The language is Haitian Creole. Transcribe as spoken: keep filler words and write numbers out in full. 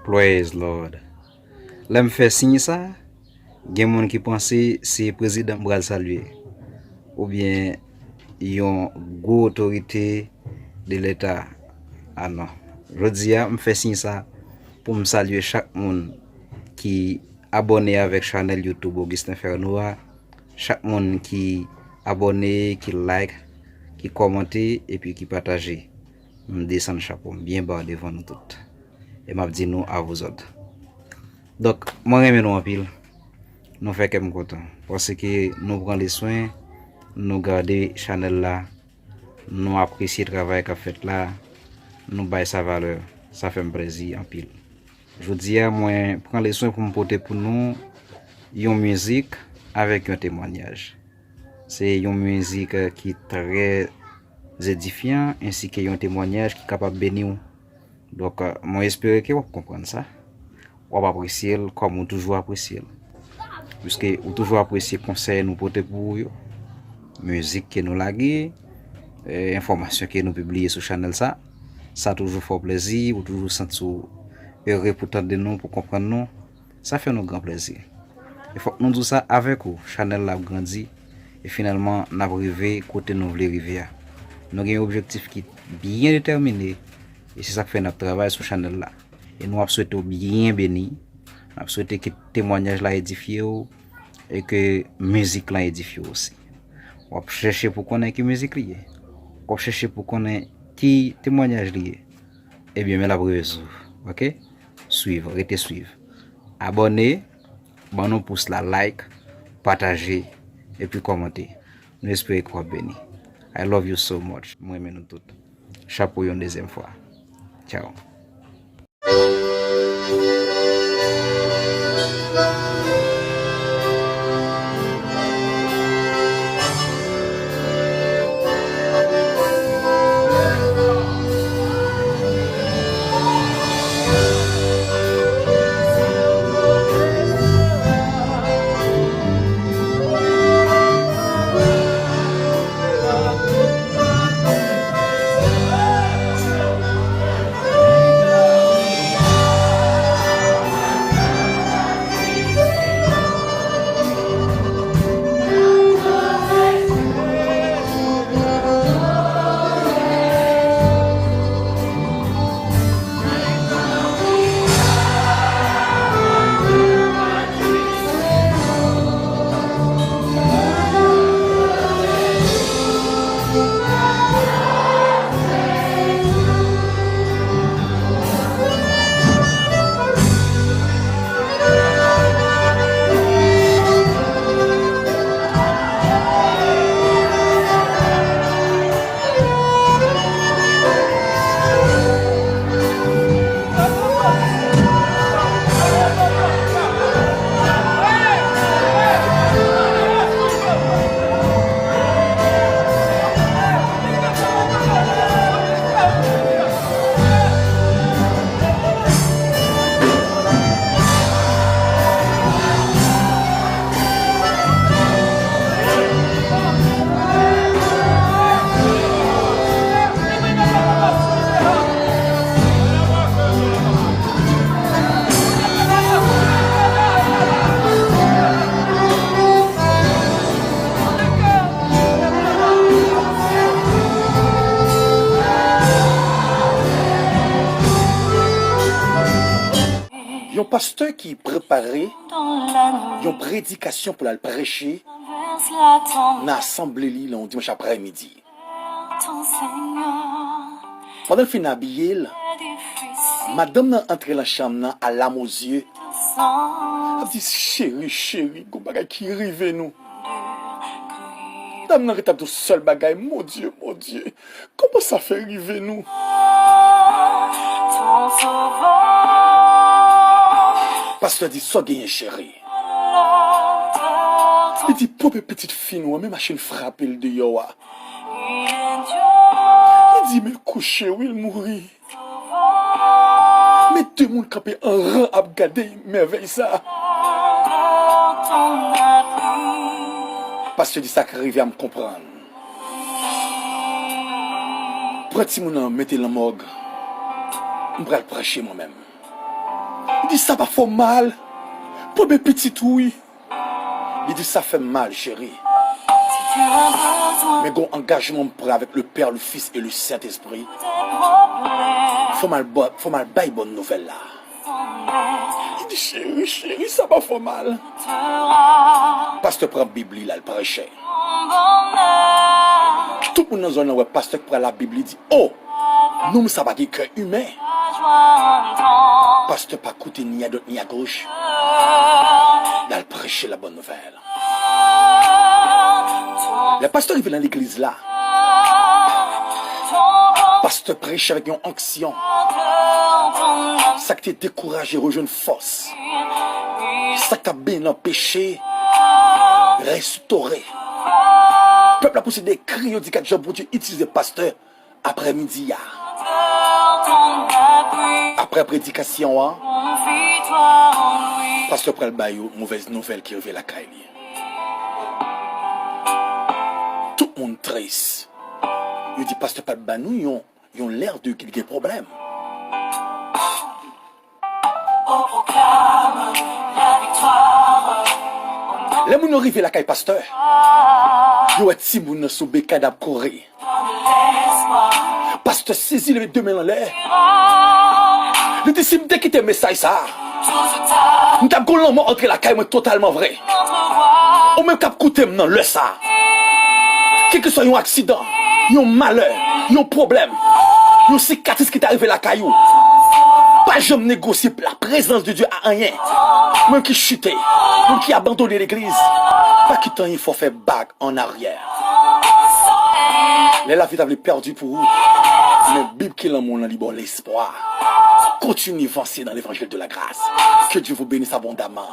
Praise Lord. Lè m fè siy sa, gen moun ki panse se prezidan m pral salye, oubyen yon gwo otorite de leta. A non. Jodi a, m fè siy sa pou m salye chak moun ki abòne avèk chanèl YouTube Augustin Ferno a, chak moun ki abòne, ki like, ki kòmante, epi ki pataje. M desann chapo m byen ba devan nou tout. E m ap di nou, à vous autres. Donk, mwen renmen nou anpil. Nou fè kè m kontan. Paske nou pran le swen, nou gade chanèl la, nou apresye travay k ap fèt la, nou bay sa valè. Sa fè m plezi anpil. Jodi a, mwen pran le swen pou m pote pou nou yon mizik avèk yon temwanyaj. Se yon mizik, eh, ki trè edifyan, ensi ke yon temwanyaj ki kapab beni w. Donk, eh, mwen espere ke w ap konprann sa. W ap apresye l kòm ou toujou apresye l. Piske ou toujou apresye konsèy nou pote pou ou yo. Mizik ke nou lage, eh, enfòmasyon ke nou pibliye sou chanèl sa. Sa toujou fè w plezi, ou toujou santi w ere pou tande nou, pou konprann nou. Sa fè nou gran plezi. E fòk nou di w sa avèk ou, chanèl la ap grandi, e finalman, n ap rive kote nou vle rive a. Nou gen yon objektif ki byen detèmine, e se sa k fè n ap travay sou chanèl la. E nou ap swete w byen beni, n ap swete ke temwanyaj la edifye w, e ke mizik lan edifye w osi. W ap chèche pou konnen ki mizik li ye. W ap chèche pou konnen ki temwanyaj li ye. Ebyen, men l ap rive sou ou, oke? Swiv, rete swiv. Abòne, ban nou pous la, like, pataje, epi kòmante. Nou espere ke w ap beni. I love you so much. Mwen renmen nou tout. Chapo yon dezyèm fwa. Tchao. Yon pastè ki prepare yon predikasyon pou l al preche nan asanble li nan yon dimanch aprèmidi. Pandan l fin abiye l, madanm nan antre nan chanm nan alamozye. Ap di, cheri, cheri, gon bagay ki rive nou. Dam nan ret ap di yon sèl bagay, mon Dye, mon Dye, kòman sa fè rive nou? Pastè di, sa w genyen, cheri? Li di, pwope pitit fi nou an, men machin frape l deyò a. Li di, men l kouche wi, l mouri. Men de moun kanpe an ran ap gade mèvèy sa. Pastè di, sa k rive a, m konprann. Pran timoun nan, mete l nan mòg. M pral preche mwen menm. Li di, "Sa pa fè w mal? Premye pitit ou, wi." Li di, "Sa fè m mal, cheri. Men gon angajman m pran avèk le Père, le Fils et le Saint-Esprit. Fò m al ba-, fò m al bay bòn nouvèl la." Li di, "Cheri, cheri, sa pa fè w mal." Pastè pran Bib li, l al preche. Tout moun nan zòn nan wè pastè k pran Labib, li di, "O! Nonm sa pa gen kè imen." Pastè pa koute ni a dwat ni a goch. L al preche la bonne nouvelle. Lè pastè rive nan legliz la, pastè preche avèk yon onksyon. Sa k te dekouraje rejwenn fòs. Sa k t ap benyen nan peche restore. Pèp la pouse de kri, yo di, "Gad jan Bondye itilize pastè aprèmidi a." Aprè predikasyon an, pastè pral ba yo movèz nouvèl ki rive lakay li. Tout moun tris. Yo di pastè pa t ba nou yon, yon lè de ki gen pwoblèm. Lè moun yo rive lakay pastè, yo wè timoun nan sou bekad ap kouri. Pastè sezi, leve de men l anlè. Li di, "Si m te kite mesaj sa a, m t ap gon lanmò antre lakay mwen totalman vre." Ou menm k ap koute m nan lè sa a, kèlkeswa yon aksidan, yon malè, yon pwoblèm, yon sikatris ki ta rive lakay ou, pa janm negosye la présence de Dieu a anyen. Ou menm ki chite, ou menm ki abandone legliz, pa kite anyen fè w fè bak an aryè. Lè lavi ta vle pèdi pou ou, men Bib ki lanmou lan li ba w lespwa. Kontinye vanse nan levanjil de la gras. Que Dieu vous bénisse abondamment.